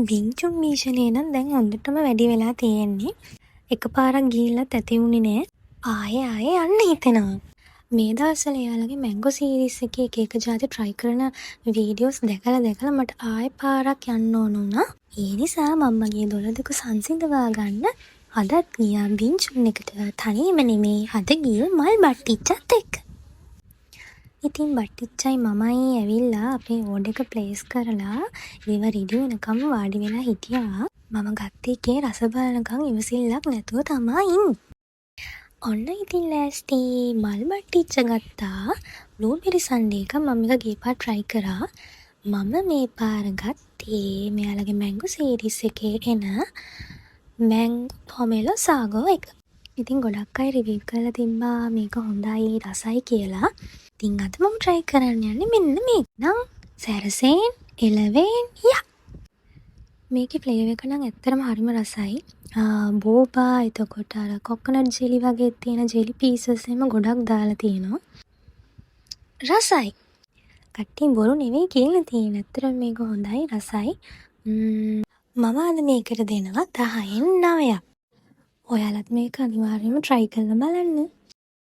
බිංචුන් භීෂණය නම් දැන් හොඳටම වැඩි වෙලා තියෙන්නේ. එකපාරක් ගිහිල්ලත් ඇති වුණේ නෑ. ආයෙ ආයෙ යන්න හිතෙනවා. මේ දවස්වල එයාලගේ මැංගෝ සීරීස් එකේ එක එක ජාති ට්‍රයි කරන වීඩියෝස් දැකලා දැකලා මට ආයෙ පාරක් යන්න ඕන වුණා. ඒ නිසා මම මගේ දොළ දෙක සංසිඳවා ගන්න අදත් ගියා බිංචුන් එකට. තනියම නෙමෙයි, අද ගියේ මල් බට්ටිච්චත් එක්ක. ඉතින් බට්ටිච්චයි මමයි ඇවිල්ලා අපේ ඕඩර් එක ප්ලේස් කරලා ඒවා රෙඩි වෙනකම් වාඩි වෙලා හිටියා. මම ගත්ත එකේ රස බලනකම් ඉවසිල්ලක් නැතුව තමා ඉන්නේ. ඔන්න ඉතින් ලෑස්ති. මල් බට්ටිච්ච ගත්තා. බ්ලූබෙරි සන්ඩේ එක මම මේක ගිය පාර ට්‍රයි කරා. මම මේ පාර ගත්තේ මෙයාලගේ මැංගෝ සීරීස් එකේ එන මැංගෝ පොමෙලෝ සාගෝ එක. ඉතින් ගොඩක් අය රිවිව් කරලා තිබ්බා මේක හොඳයි, රසයි කියලා. ඉතින් අද මම ට්‍රයි කරන්න යන්නේ මෙන්න මේක. නම් සැරසෙන් එළවෙන් යා. මේකේ ෆ්ලේවර් එක නම් ඇත්තටම හරිම රසයි. බෝබා, එතකොට අර කොකනට් ජෙලි වගේ තියෙන ජෙලි පීසස් එහෙම ගොඩක් දාලා තියෙනවා. රසයි. කට්ටිය බොරු නෙවෙයි කියලා තියෙන්නේ. ඇත්තටම මේක හොඳයි, රසයි. මම අද මේකට දෙනවා 10න් 9ක්. ඔයාලත් මේක අනිවාර්යයෙන්ම ට්‍රයි කරලා බලන්න.